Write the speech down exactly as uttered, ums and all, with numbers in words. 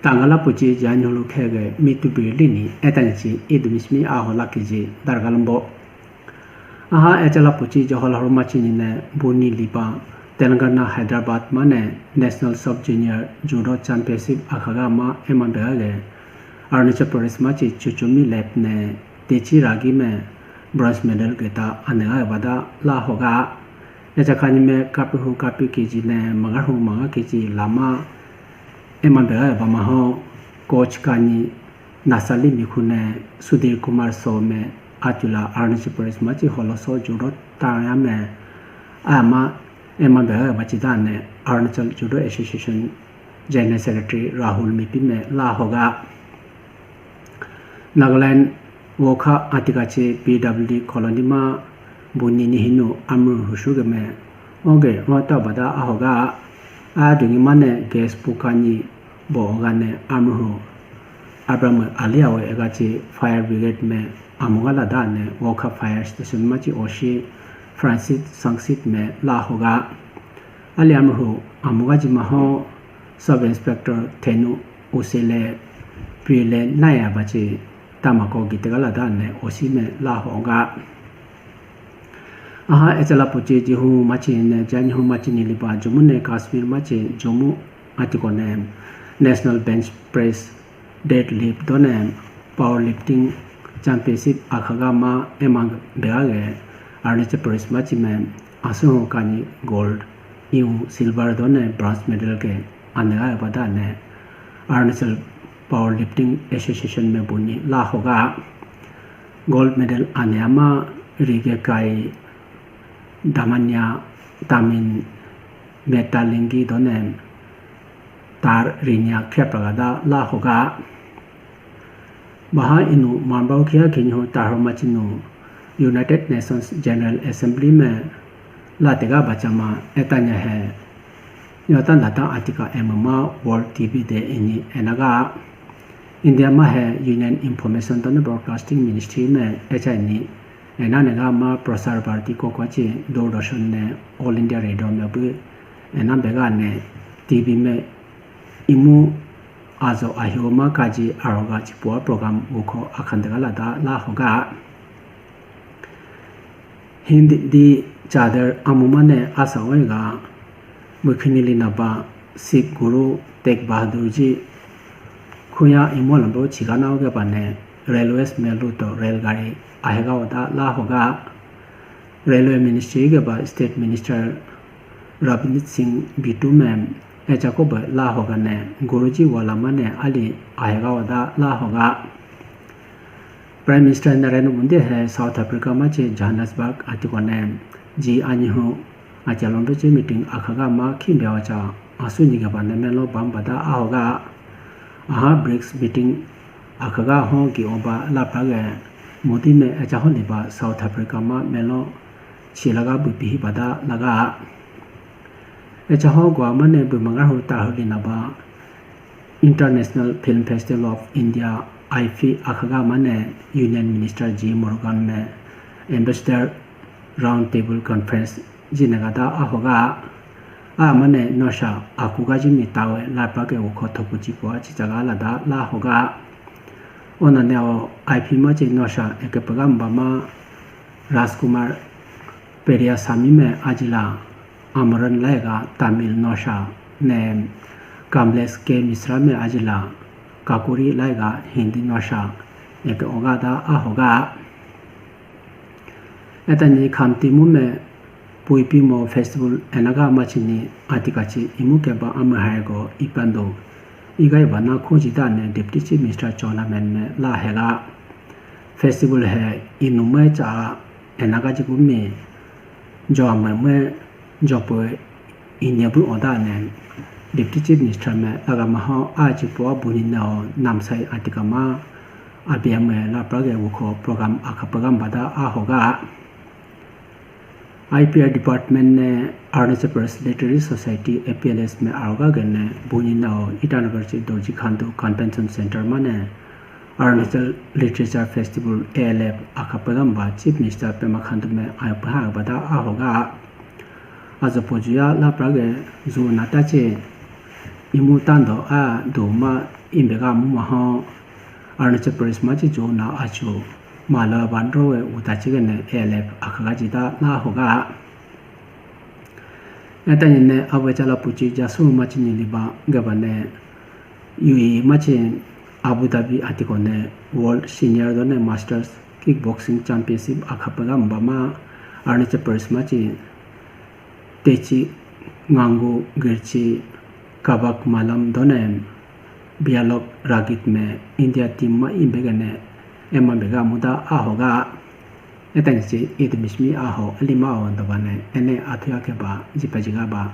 Tangala puchi janyulu khege mitu birli ni etanichi idumi simi aho lakiji dargalambo. Aha echala puchi jahol hormachini ne buni liba Telangana Hyderabad mane National Sub Junior Judo Championship akhaga ma ema begage Arunachal Pradesh machi chuchumi lep ne techi ragi me bronze medal geta anega bada la hoga. Echa khani me kapi hu kapi kg ne maga hu maga kg lama ema bega bama ho coach kani Nasali mikhu ne Sudhir Kumar So me atula Arunachal Pradesh machi holo so judo taya me ama ema bega bachi da ne Arunachal Judo Association General Secretary Rahul Mipi me la hoga. Nagaland Wokha atika che P W D colony ma buni ni hinu amru husu game oge rota bada ahoga a dungi mane gas pukani bo ogane amru hu Abraham Ali awe ega che fire brigade me amuga lada ne Wokha fire station ma che oshi Francis Sangsit me la hoga. Ali amru hu amuga ji maho Sub Inspector Thenu Usele Prile Naya bachi tamako gitegala da ne osi me la hoga. Aha echala puchi jihu machi ne jani hu machi ni liba Jammu ne Kashmir machi Jammu atiko ne National Bench Press Deadlift done Powerlifting Championship akhaga ma emang begage Arunachal Pradesh machi me asu kani gold iu silver done bronze medal ke anega bada ne Arunachal Powerlifting Association me buni la hoga. Gold medal ane ama rige kai damanya tamin metalingi done tar rinya khepraga da la hoga. Baha inu mambau khia khinyu tarho machinu United Nations General Assembly me la tega bachama etanya he. Yota nata atika M M A World T B Day ini enaga India ma he Union Information and Broadcasting Ministry me echa ini ena nega ma Prasar Bharati ko ko chi Doordarshan ne All India Radio me bu ena bega ne T V me imu ajo ahioma kaji aroga chipua program wukho akhandega lada la hoga. Hindi chadar amumane asa oiga mukhini linaba Sikh Guru Tegh Bahadur ji khuya imo lambo chigana oge bane railways melu to rail gari ahega oda la hoga. Railway Ministry ge ba State Minister Ravinit Singh Bitu me echa ko ba la hoga ne Guruji wala mane ali ahega oda la hoga. Prime Minister Narendra Modi he South Africa ma che Johannesburg atiko ne ji anyi hu achalombe che meeting akhaga ma khimbe wacha asu ni ge ba ne melo bam bada ahoga. Aha brics meeting akhaga ho ki oba lapra ge Modi me echa ho liba South Africa ma melo chilaga bu pihi bada laga. Echa ho gwa mane bu mangar hu ta hu lina ba International Film Festival of India, I F I, akhaga mane Union Minister G Murugan me Ambassador Round Table Conference jinagada ahoga. A mane nosha akuga jimi tawe lapra ke ukho thopu chipo chichaga lada la hoga. Ona neo I F I ma che nosha eke pagam bama Rajkumar Periyasamy me ajila Amaran laiga Tamil nosha ne Kamlesh K Mishra me ajila Kakuri laiga Hindi nosha eke ogada ahoga. Etani khamti mume puipi mo festival enaga machini atikachi imu keba amahaigo ipando igai bana khuji dane Deputy Chief Minister Chowna Mein me la hega. Festival he inumai cha enaga jigumi jo amai mwe jopo India bu oda ne Deputy Chief Minister me laga maho a chipo buni nao namsai atika ma abia me lapra ge wukho program akha program bada ahoga. I P R Department ne Arunachal Pradesh Literary Society A P L S me aroga ge ne buni nao Itanagar chi Dorji Khandu Convention Center ma ne Arunachal Literature Festival A L F akha program ba Chief Minister Pema Khandu me ayapha bada ahoga. Ajo pojuya lapra ge ju nata che imu tando a do ma imbega mu ma ho. Arunachal Pradesh machi jo na achu malo bandro we uta chigene A L F akhaga jida na hoga. Etanyine awe chala puchi jasu machi niliba gabane U A E machi Abu Dhabi atiko ne World Senior done Masters Kickboxing Championship akhapega mbama Arunachal Pradesh machi techi ngangu girchi kabak malam done bialok ragit me India team ma imbegene ema bega muda ahoga. Etang si idu mismi aho alima aho dobane ene athuya ke ba jipa jiga ba.